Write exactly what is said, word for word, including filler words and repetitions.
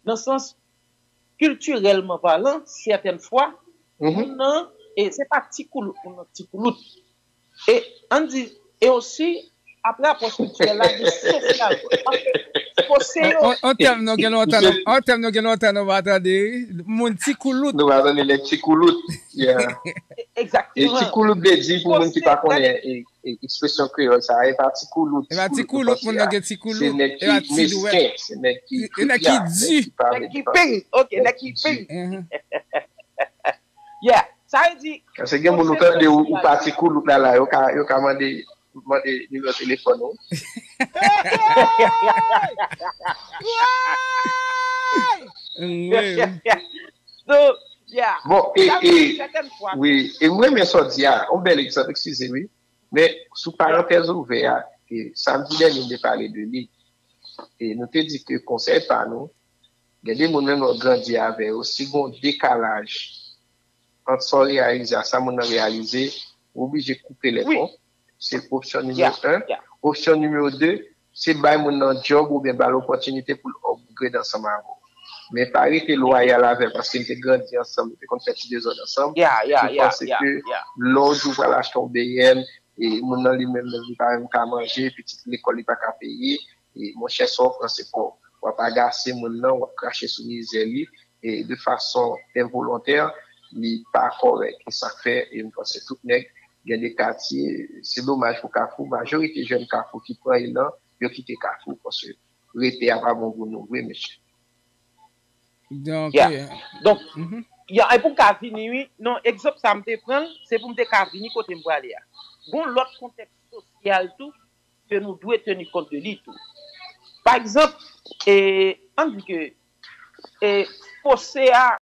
nan sans kiltirèlman palan, sètèn fwa, moun nan, e se pa ti koulout, moun nan ti koulout. E ann di, e osi, ap rapò kiltirèl la, gen sosyal. Paske, pwosè yo, On tèm nou gen lontan, on tèm nou gen lontan nou pa tande, wi. Moun ti koulout. Nou pa tande nèg ti koulout. Yeah. E egzakteman. Ti koulout vle di, pou moun ki pa konnen e, e, ekspresyon kreyòl sa, e pa ti koulout. E pa ti koulout, moun nan gen ti koulout. Se nèg ki mesken, se nèk ki nèg ki di. Nèg ki ping, ok, nèg ki ping. Yeah, sa vle di. Paske gen moun ou tande ou pa ti koulout la la, yo ka, yo ka mande, mande nimewo telefòn ou. So, yeah. Bon, e, e, wi, e mwen renmen sa w di a, yon bèl egzanp, eskize, wi. Men, sou parantèz ouvè a, e, samdi dènye, m te pale de li. E nou te di ke konsèy pa nou, gen de moun menm lè w grandi avè yo, si gen yon dekalaj ant sa w reyalize a sa moun nan reyalize, ou oblije koupe lè pon. Se opsyon nimewo en. Opsyon nimewo de, se bay moun nan djòb oubyen ba l opòtinite pou l upgrade ansanm avè w. Men pa rete lwayal avè l paske n te grandi ansanm, nou te konn fè ti dezòd ansanm. Ou panse ke lè w di w pral achte yon B M, e moun nan li menm, li pa menm ka manje, pitit lekòl li pa ka peye, e monchè, sa w pran se pa w. W ap agase moun nan, w ap krache sou mizè li, e de fason envolontè, li pa kòrèk. E sa k fè, e m panse tout nèg, gen de katye, se domaj pou Kafou, majorite jèn Kafou ki pran elan, yo kite Kafou, paske rete a pa bon pou nou vre, mesye. Donk, Donk, e pou m ka vini, wi, non, egzanp sa m te pran, se pou m te ka vini kote m prale a. Gon lòt kontèks sosyal tou, ke nou dwe teni kont de li tou. Pa egzanp, e, ann di ke, e, pwosè a,